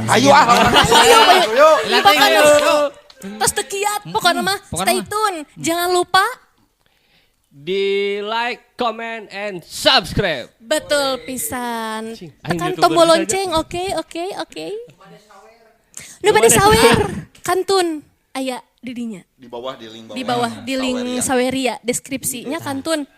Ayo ah. Ayo, ayo. Ayo. Pokoknya tos teu kiat, pokoknya mah Pokoknya stay mah. tune. Jangan lupa Di like, comment, and subscribe. betul pisan. Cing, aing Tekan YouTuber tombol saja. lonceng, oke, oke, oke. Nu bade sawer, kantun aya di dinya. Di bawah di link bawah. Di bawah di link Saweria deskripsinya kantun.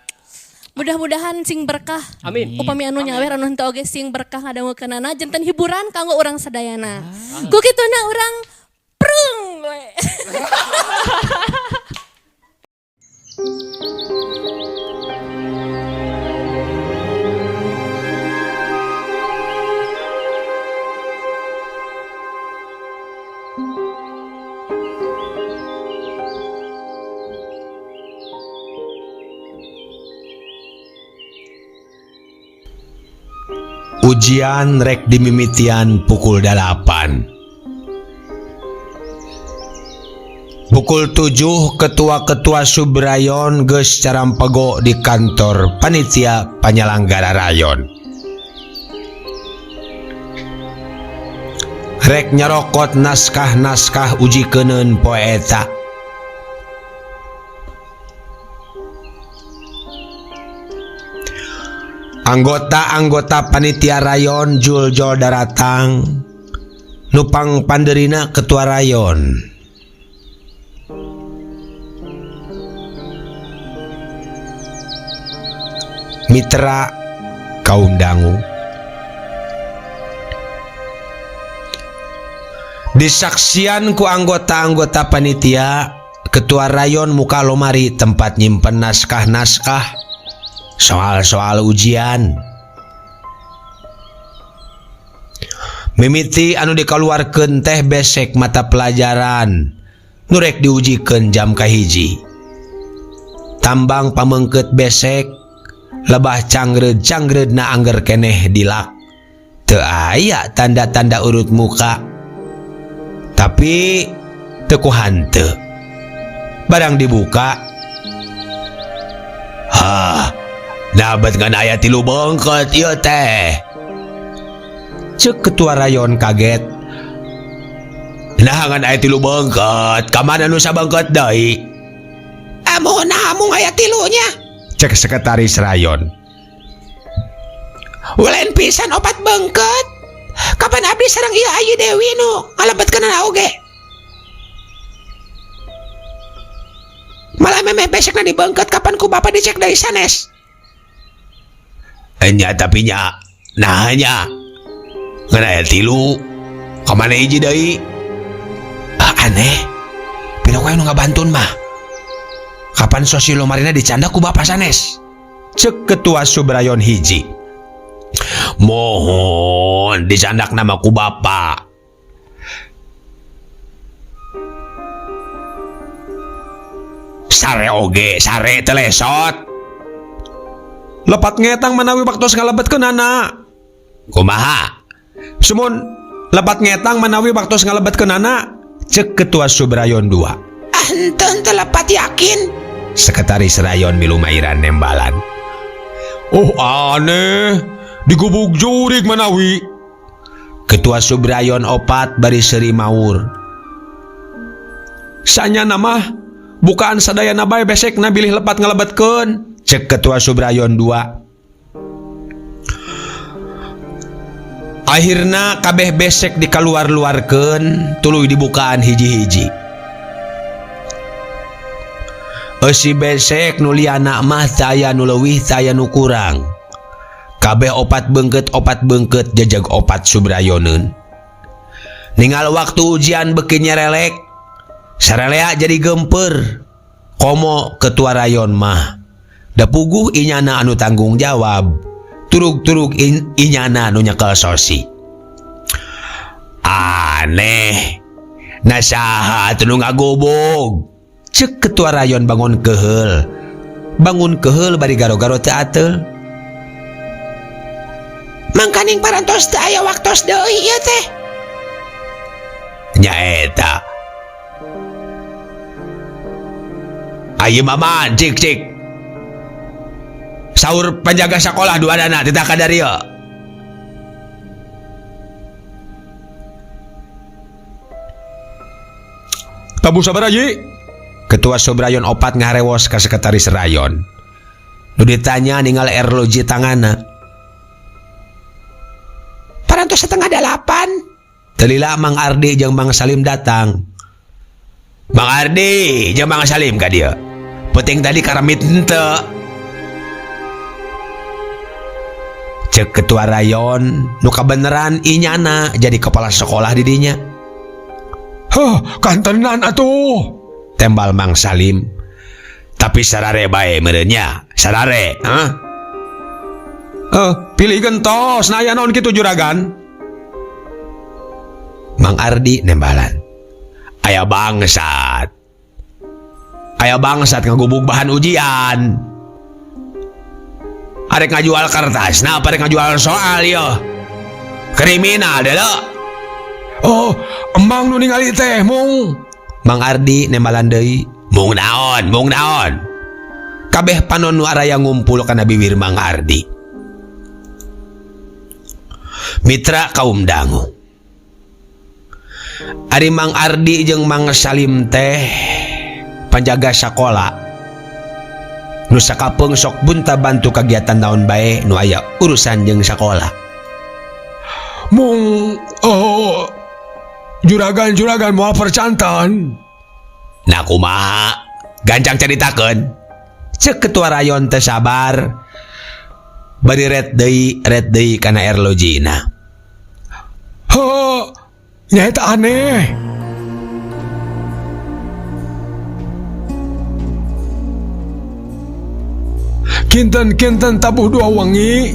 Mudah-mudahan sing berkah. Amin. Upami anu nyawer anu henteu oge sing berkah ngadangukeunana janten hiburan kanggo urang sadayana. Ku kituna urang prung we. Ujian rek dimimitian pukul 8. Pukul 7 ketua-ketua Subrayon geus carampego di kantor panitia penyelenggara rayon. Rek nyarokot naskah-naskah uji keuneun poe eta. Anggota-anggota panitia rayon juljol daratang nupang panderina ketua rayon. Mitra kaum dangu disaksian ku anggota-anggota panitia, ketua rayon muka lomari tempat nyimpen naskah-naskah soal-soal ujian. Mimiti anu dikaluarkeun teh besek mata pelajaran nu rek diujikeun jam kahiji. Tambang pamengkeut besek lebah cangreud-cangreud na angger keneh dilak. Teu aya tanda-tanda urut muka. Tapi teu ku hanteu. Barang dibuka. Hah, dapat ngan aya 3 bengket ieu teh. Ceuk ketua rayon kaget. Nah ngan aya 3 bengket, ka mana nu sabengket deui? Amun nah mung aya tilunya. Cek sekretaris rayon. Ulen pisan 4 bengket. Kapan abdi sareng ieu Ayi Dewi nu ngalebetkeun oge? Malah memeh besekna dibengket kapan ku bapak dicek dari sanes. Enya tapi nya, nah nya. Ngan aya 3. Ka mana hiji deui? Ah, aneh. Pira wae nu ngabantun mah. Kapan sosi lomarina dicanda ku bapak sanes? Cek ketua Subrayon hiji. Mohon dicandak nama ku bapak. Sare oge, sare telesot. Lepat ngetang manawi waktu ngalebetkeun anak. Kumaha? Sumun lepat ngetang manawi waktu ngalebetkeun anak. Cek ketua Subrayon 2. Ah, henteu, henteu lepat yakin. Sekretaris rayon milu mairan nembalan. Oh aneh, digubuk jurig manawi. Ketua Subrayon 4 bari seuri maur. Sanya nama bukaan sadayana bae besekna bilih lepat ngalebetkeun. Cek ketua Subrayon 2. Akhirna kabeh besek dikaluar-luarkeun tuluy dibukaan hiji-hiji. Eusi besek nu liana mah taya nu leuwih taya nu kurang. Kabeh 4 bengket 4 bengket jejeg 4 Subrayoneun. Ningal waktu ujian beuki nyerelek, sarelea jadi gemper. Komo ketua rayon mah da puguh inyana anu tanggung jawab, turug-turug inyana anu nyekel sosi. Aneh, na saha atuh nu ngagobog? Cek ketua rayon bangun keheul. Bangun keheul bari garo-garo teu ateul. Mangkaning parantos teu aya waktos deui ieu teh. Nyaeta. Ayeuna mah cik cik. Saur penjaga sekolah dua dana titah ka darieu. Tabuh sabaraha Ji? Ketua Subrayon 4 ngarewos ka sekretaris rayon. Nu ditanya ninggal erloji tanganna. Parantos 7:30. Teu lila Mang Ardi jeung Mang Salim datang. Mang Ardi jeung Mang Salim ka dieu. Penting tadi karamit henteu. Cek ketua rayon nu kabeneran inyana jadi kepala sekolah di dinya. Hah, kantenan atuh. Tembal Mang Salim. Tapi sarare bae meureun nya, sarare, hah? Pilih gentos, nah aya naon kitu juragan? Mang Ardi nembalan. Aya bangsat. Aya bangsat ngagubug bahan ujian. Arek ngajual kertas, nah apa arek ngajual soal yo? Kriminal deh lo. Oh, emang nu ningali teh mung. Mang Ardi nembalan deui. Mung naon, mung naon. Kabeh panon nu araya ngumpul kana bibir Mang Ardi. Mitra kaum dangu. Ari Mang Ardi jeung Mang Salim teh panjaga sakola. Nu sakapeung sok bunta bantu kagiatan naon bae nu aya urusan jeung sakola. Mung, oh, juragan-juragan moal percantan. Nah kumaha? Gancang caritakeun. Cek ketua rayon teh sabar. Bari red deui kana erlojina. Ho, nyaeta aneh. Kinten-kinten tabuh dua wangi.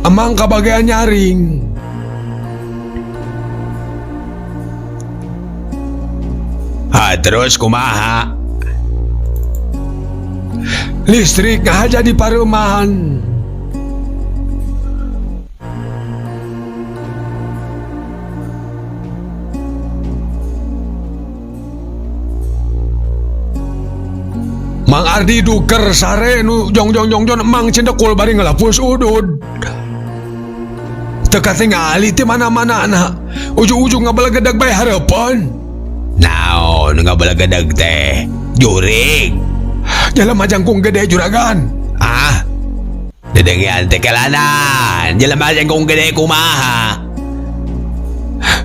Emang kabagian nyaring. Ha, terus kumaha? Listrik ngahaja di parumahan. Mang Ardi duker sare nu jong jong jong jong emang cendekul bari ngelapus udud. Teu katingali ti mana-mana na. Ujung-ujung ngabelegedeg bae hareupeun. Naon ngabelegedeg teh? Jurig. Jelema jangkung gede juragan. Ah. Dedengean teh kelanan. Jelema jangkung gede kumaha?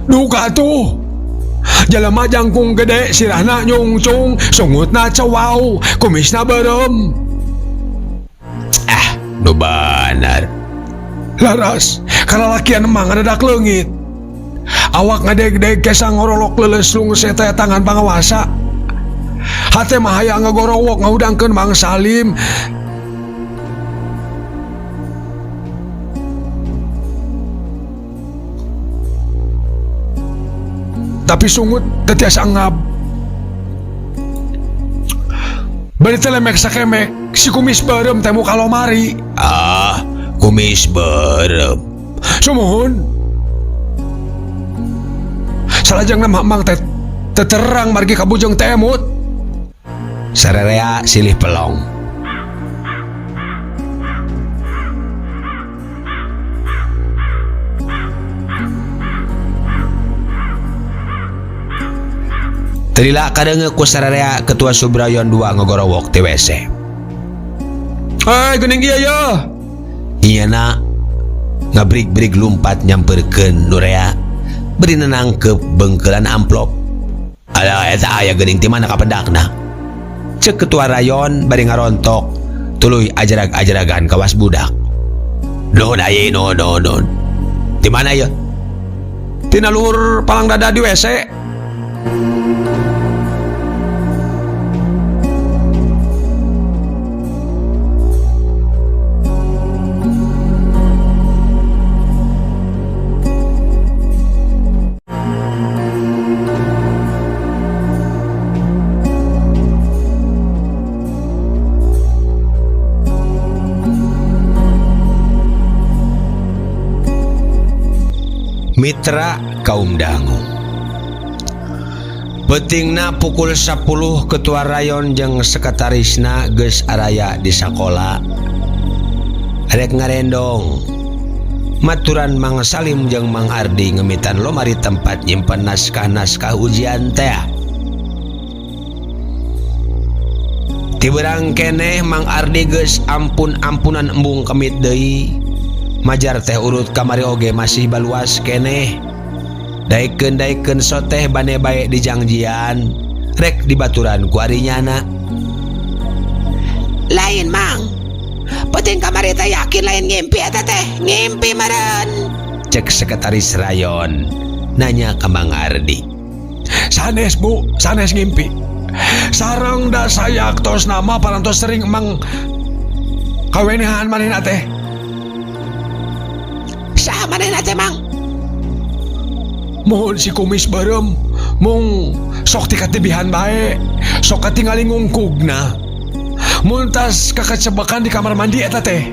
Duka tuh. Jelema jangkung gede sirahna nyungcung, sungutna cewau, kumisna beureum. Ah, nu bener. Laras, kalalakian emang ngadedak leungit. Awak ngadeg-deg kesa ngorolok leuleus lungse teh tangan pangawasa. Hate mah hayang ngagorowok ngahudangkeun Mang Salim. Tapi sungut teu tiasa ngab. Bari teh lemek sakemek, si kumis beureum teh muka lomari. Ah, kumis beureum. Sumuhun. Salajengna mah emang teh terang margi kabujeng teh emut. Sarerea silih pelong. Teu lila kadeungeuk ku sarerea Ketua Subrayon 2 ngogorowok ti WC. Hei, geuning ieu ye. Iyana ngabrig-brig lumpat nyamperkeun nurea beri nangkep bengkelan amplop. Alah eta aya geuning ti mana kapedakna. Cek ketua rayon bari ngarontok tuluy ajarag-ajaragan kawas budak. Nuhun aye, nuhun, nuhun, nuhun. Ti mana ye? Tina luhur palang dada di WC. Mitra kaum dangu. Peutingna pukul 10 ketua rayon jeung sekretarisna geus araya di sakola. Rek ngarendong. Maturan Mang Salim jeung Mang Ardi ngemitan lomari tempat nyimpen naskah-naskah ujian teh. Ti beurang keneh Mang Ardi geus ampun-ampunan embung kemit deui. Majar teh urut kamari oge masih baluas keneh. Daekeun-daekeun soteh bane bae dijangjian rek dibaturan ku ari nyana. Lain Mang. Penting kamari teh yakin lain ngimpi eta teh, ngimpi meureun. Cek sekretaris rayon nanya ka Mang Ardi. Sanes Bu, sanes ngimpi. Sareng da sayaktos nama parantos sering emang kawenehan manehna teh. Saha manehna teh Mang? Mohon si kumis beureum mung sok tikatibihan bae, sok katingali ngungkugna. Mun tas kakecebekan di kamar mandi eta teh.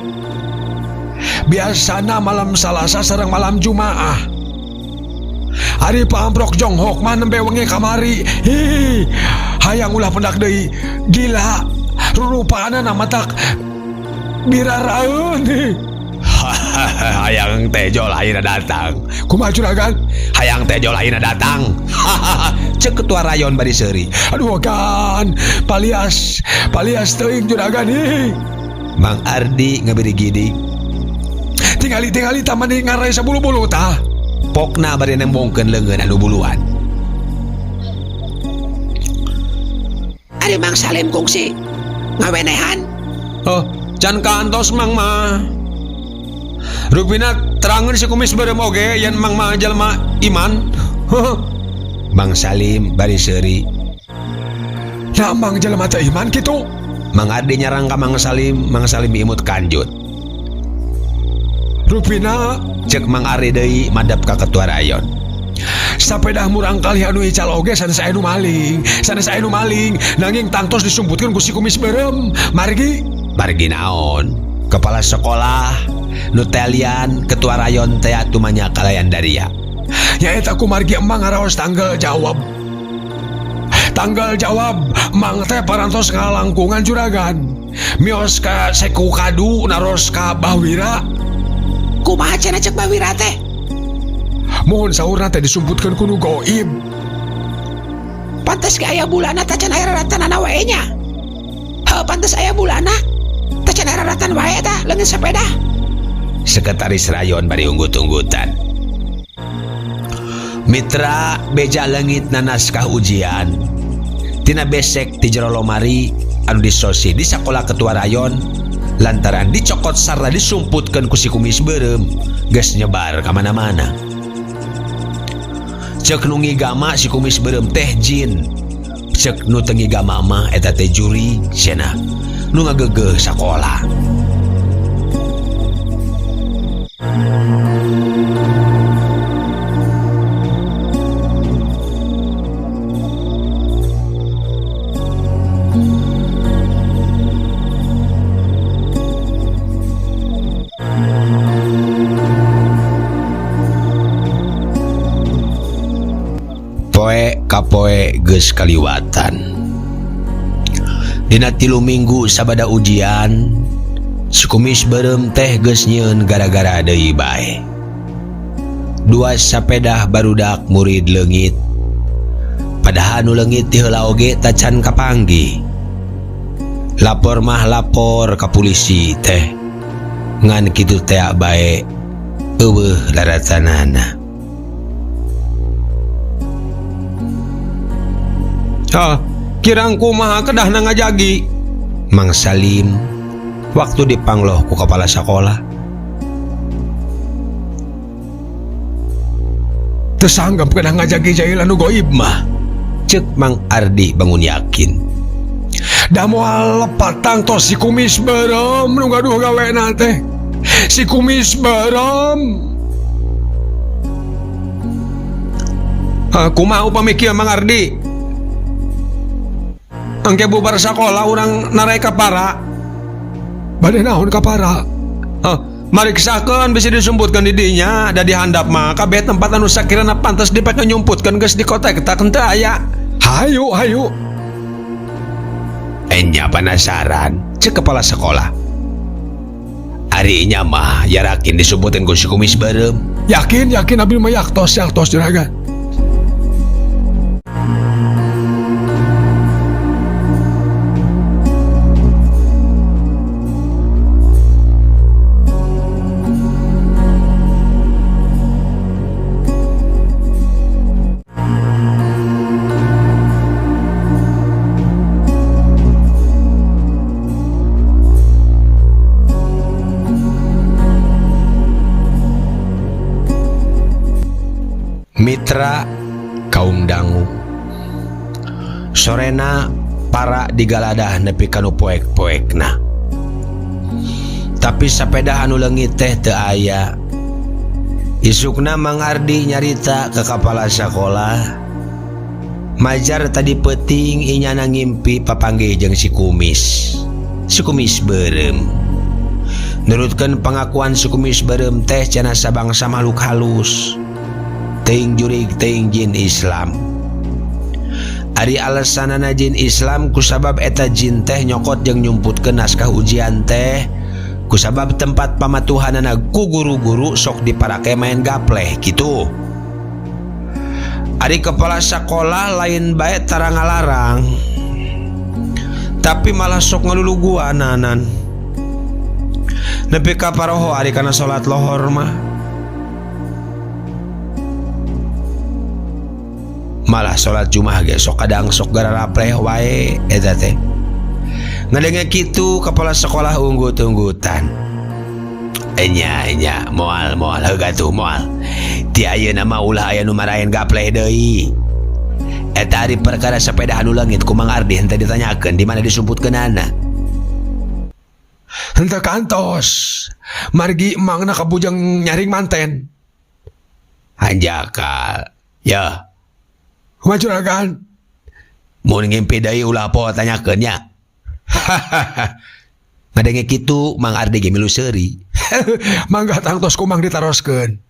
Biasana malam Salasa sareng malam Jumaah. Ari paamprok jonghok mah nembe wengi kamari. Hi, hayang ulah pendak deui. Gila, rurupaanna matak biraraeun. Hayang tejo lain datang. Kumaha juragan? Hayang tejo lain datang. Cek ketua rayon bari seuri. Aduh kan, palias, palias teuing juragan ih. Mang Ardi ngabiri gidik. Tingali-tingali taman di ngarai sabulu-bulu tah. Pokna bari nembongkeun leungeun anu buluan. Ari Mang Salim kungsi ngawenehan. Oh, can kantos Mang mah. Rupina terangeun si kumis beureum oge yen Mang mah jalma iman. Mang Salim bari seuri. Nah, Mang jelema teu iman kitu. Mang Ardi nyarang ka Mang Salim, Mang Salim imut kanjut. Rupina cek Mang Ardi deui madep ka ketua rayon. Sapedah murang kali anu ical oge sanes aya nu maling, sanes aya nu maling, nanging tangtos disumputkeun ku si kumis beureum. Margi, margi naon? Kepala sekolah nu telian ketua rayon teh tumanya kalayan daria. Nyaeta ku margi emang ngaraos tanggal jawab. Tanggal jawab mang teh parantos ngalangkungan juragan. Mios ka seku kadu naros ka Bawira. Kumaha cenah cek Bawira teh? Mohon saurna teh disumputkeun ku nu goib. Pantes ge aya bulana tacan aya raratanana wae nya. Heuh pantes aya bulana. Tacan aya raratan wae tah leungit sepeda. Sekretaris rayon bari unggut-unggutan. Mitra beja leungit na naskah ujian. Tina besek ti jero lomari anu disosi di sakola ketua rayon lantaran dicokot sarta disumputkeun ku si kumis beureum geus nyebar ka mana-mana. Cek nu ngigama si kumis beureum teh jin. Cek nu teu ngigama mah eta teh juri cenah nu ngagegeuh sakola. Poe kapoe geus kaliwatan. Dina 3 minggu sabada ujian, si kumis beureum teh geus nyieun gara-gara deui bae. 2 sapedah barudak murid leungit. Padahal nu leungit ti heula oge tacan kapanggih. Lapor mah lapor ka polisi teh. Ngan kitu teh bae eueuh laratanana. Hah, kirang kumaha kedahna ngajagi. Mang Salim waktu dipangloh ku kepala sekolah. Teu sanggep kedah ngajagi jail anu goib mah. Cek Mang Ardi bangun yakin. Da moal lepat tangtos si kumis beureum nu gaduh gawena teh. Si kumis beureum. Hah, kumaha upami kieu Mang Ardi? Engke bubar sakola urang narai kapara. Bade naon kapara? Hah, mariksakeun bisi disumputkeun di dinya, da di handap mah kabeh tempat anu sakirana pantes dipake nyumputkeun geus dikotek tak henteu aya. Hayu, hayu. Enya penasaran, cek kepala sekolah. Ari nya mah yarakin disumputin ku si kumis beureum. Yakin yakin abdi mah yaktos yaktos juragan. Mitra kaum dangu sorena para digaladah nepi ka nu poek-poekna tapi sepeda anu leungit teh teu aya. Isukna Mang Ardi nyarita ke kepala sekolah majar tadi peuting inyana ngimpi papanggih jeung si kumis, si kumis beureum. Nurutkeun pengakuan si kumis beureum teh cenah sabangsa makhluk halus, teuing jurig teuing jin Islam. Ari alasanana jin Islam kusabab eta jin teh nyokot jeung nyumputkeun naskah ujian teh kusabab tempat pamatuhanana ku guru-guru sok diparake main gapleh gitu. Ari kepala sekolah lain bae tara ngalarang, tapi malah sok ngaluluguananan. Nepi ka paroho ari kana salat lohor mah. Malah salat Jumat ge sok kadang sok gararapleh wae eta teh. Ngadenge kitu kepala sekolah unggut-unggutan. Enya enya moal moal heug atuh moal. Ti ayeuna mah ulah aya nu maraen gapleh deui. Eta ari perkara sepeda anu leungit ku Mang Ardi henteu ditanyakeun di mana disumputkeunana. Henteu kantos. Margi emangna kabujeng nyaring manten. Hanjakal. Ya. Kumaha juragan? Mun ngimpi deui ulah poho tanyakeun nya. Ngadenge kitu Mang Ardi ge milu seuri. Mangga tangtos kumang ditaroskeun.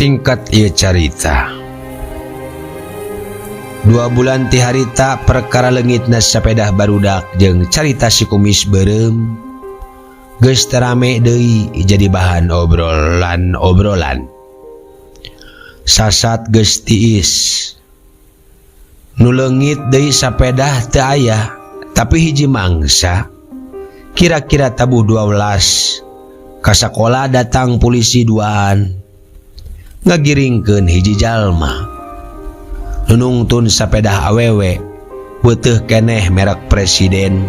Singkat ieu carita. 2 bulan ti harita perkara leungitna sapedah barudak jeung carita si kumis beureum geus terame deui jadi bahan obrolan-obrolan. Sasat geus tiis. Nu leungit deui sapedah teu aya, tapi hiji mangsa kira-kira tabuh 12 ka sakola datang polisi duaan ngagiringkeun hiji jalma. Nunungtun sapedah awewe beuteuh keneh merek presiden.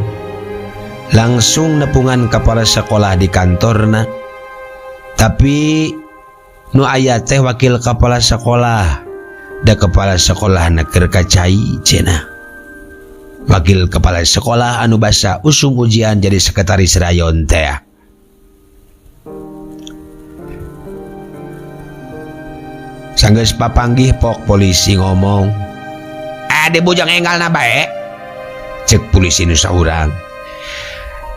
Langsung nepungan kepala sekolah di kantorna. Tapi nu aya teh wakil kepala sekolah. Da kepala sekolah na keur kacai cenah. Wakil kepala sekolah anu basa usum ujian jadi sekretaris rayon teh. Sanggeus papanggih pok polisi ngomong, "Ade bujang enggalna bae." Cek polisi nu saurang.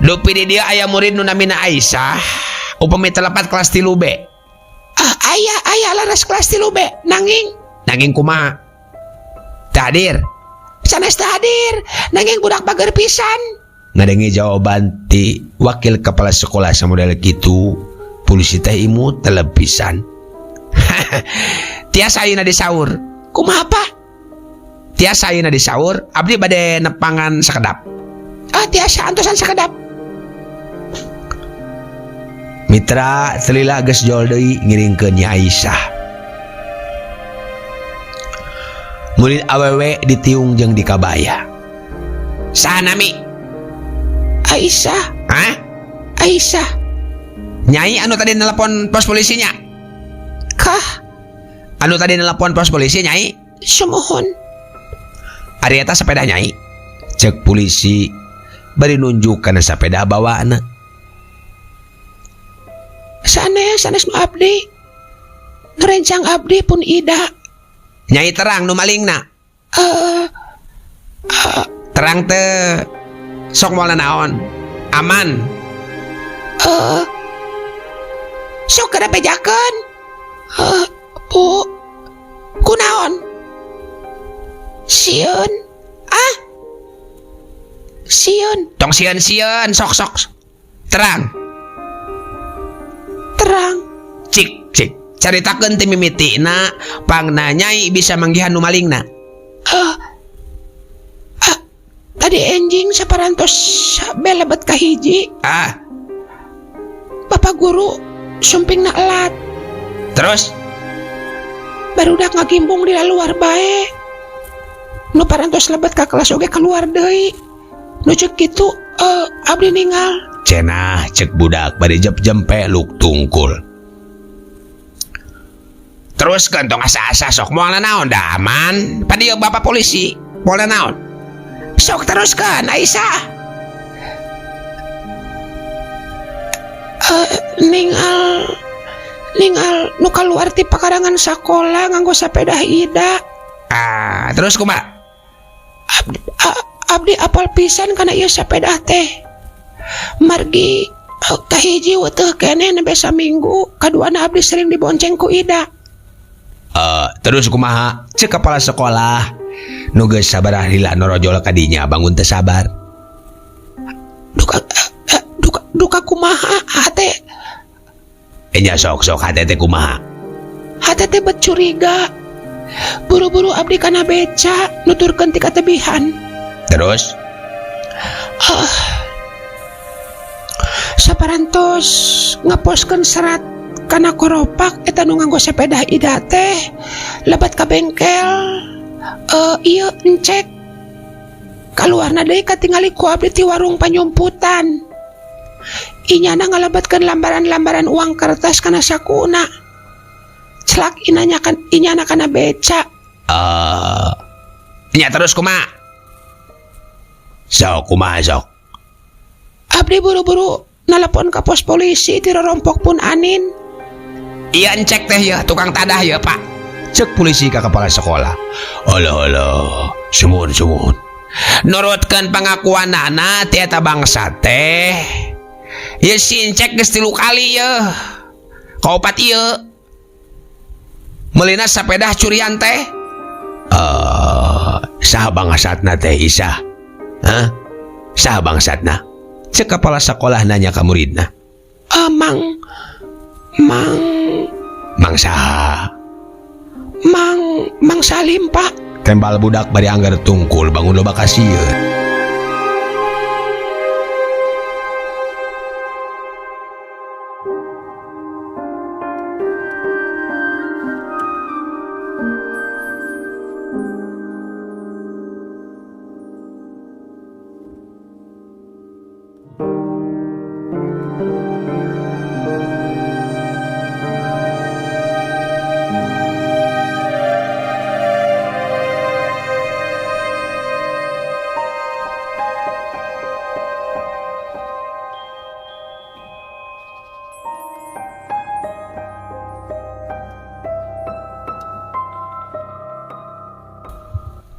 Dupi di dieu aya murid nu namina Aisyah, upami telepat kelas 3 B. Ah, aya, aya laras kelas 3 B. Nanging, nanging kumaha? Teu hadir. Sanes teu hadir, nanging budak bager pisan. Ngadenge jawaban ti wakil kepala sekolah samodel kitu, polisi teh imut telep pisan. Tiasa ayeuna disaur. Kumaha, Pak? Tiasa ayeuna disaur, abdi bade nepangan sakedap. Ah, tiasa antosan sakedap. Mitra teu lila geus jol deui ngiringkeun Nyi Aisyah. Murid awewe ditiung jeung dikabaya. Saha nami? Aisyah. Hah? Aisyah. Nyai anu tadi nelpon pos polisinya? Kah? Anu tadi nelpon pos polisi nyai? Sumuhun. Ari eta sepeda nyai? Cek polisi bari nunjuk kana sepeda bawaana. Sanes, sanes nu abdi. Nu rencang abdi pun Ida. Nyai terang nu malingna. Terang teu sok moal naon. Aman. Sok kada bejakeun. Bu. Kunaon? Sieun. Ah? Sieun. Tong sieun-sieun sok-sok. Terang. Terang. Cik, cik. Caritakeun ti mimitina pangna nyai bisa manggihan nu malingna. Tadi enjing saparantos belebet ka hiji. Ah. Bapak guru sumpingna elat. Terus? Barudak ngagimbung di luar bae. Nu parantos lebet ka kelas oge keluar deui. Nu cek kitu abdi ningal. Cenah cek budak bari jep-jempe luk tungkul. Terus kan tong asa-asa sok moal naon da aman. Padieu bapak polisi moal naon. Sok teruskan Aisyah. Ningal nu kaluar ti pakarangan sakola nganggo sepeda Ida. Ah, terus kumaha? Abdi apal pisan kana ieu sepeda teh. Margi kahiji weteuh keneh nembe saminggu, kaduana abdi sering dibonceng ku Ida. Terus kumaha? Cek kepala sekolah nu geus sabaraha lila norojol ka dinya bangun teu sabar. Duka kumaha hate? Enya sok-sok hate teh kumaha? Hate teh bet curiga. Buru-buru abdi kana beca nuturkeun ti katebihan. Terus? Saparantos ngaposkeun serat kana koropak eta nu nganggo sepeda Ida teh lebat ka bengkel. Ieu encek kaluarna deui katingali ku abdi ti warung panyumputan. Inyana ngalebatkeun lambaran-lambaran uang kertas kana sakuna. Celak inanya kan inyana kana beca. Nya terus kumaha? Sok kumaha sok? Abdi buru-buru nelpon ka pos polisi ti rorompok pun anin. Iya encek teh ya tukang tadah ya pak. Cek polisi ka kepala sekolah. Alah alah, sumuhun sumuhun. Nurutkeun pengakuanana ti eta bangsa teh. Ieu si encek geus 3 kali yeuh. Kaopat ieu. Meulina sepeda curian teh. Saha bangsatna teh Isah? Hah? Saha bangsatna? Cek kepala sekolah nanya ka muridna. Mang Mang saha? Mang Salim, Pak. Tembal budak bari anggar tungkul bangun loba kasieun.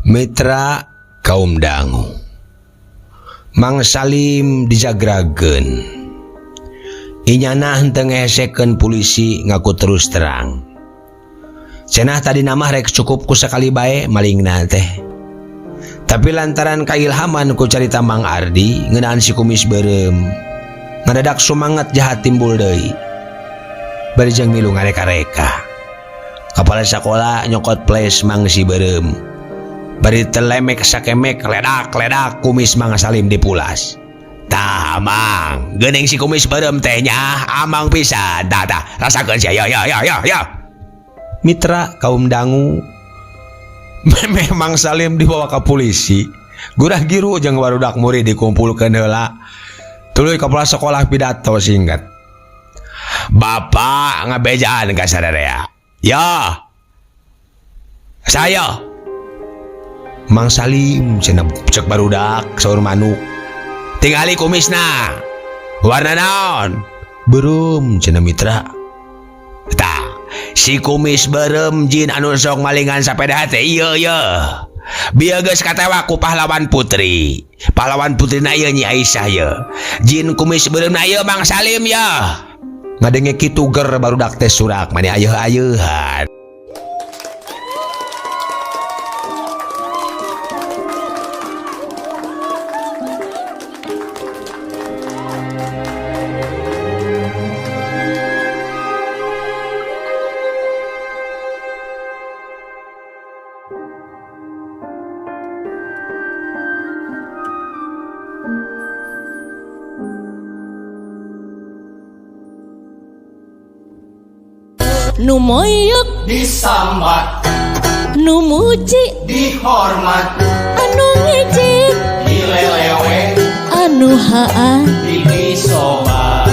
Mitra kaum dangu Mang Salim dijagrageun. Inyana henteu ngehesekeun polisi ngaku terus terang. Cenah tadi namah rek cukup ku sakali bae malingna teh. Tapi lantaran kailhaman ku carita Mang Ardi ngeunaan si kumis beureum, ngadadak sumangat jahat timbul deui. Bari jeung milu ngareka-reka. Kepala sekolah nyokot flash Mang si beureum. Bari telemek sakemek ledak-ledak kumis Mang Salim dipulas. Tah Mang, geuning si kumis beureum teh nya amang pisan. Tah tah, rasakeun sia ya ya ya ya ya. Mitra kaum dangu memang Salim dibawa ke polisi. Gurah giru jeung barudak murid dikumpulkeun heula. Tuluy kepala sekolah pidato singkat. Bapak ngabejaan ka sadarea. Ya. Saya Mang Salim cenah cek barudak saur manuk. Tingali kumisna. Warna naon? Beureum cenah mitra. Tah, si kumis beureum jin anu sok malingan sapeda teh ieu ye. Bieu geus katewak ku pahlawan putri. Pahlawan putrina ieu Nyi Aisyah ye. Jin kumis beureumna ieu Mang Salim ye. Ngadenge kitu ger barudak teh surak mani ayeuh-ayeuhan. Nu moyok disambat, nu muji dihormat, anu ngejek dilelewe, anu haa didisobat.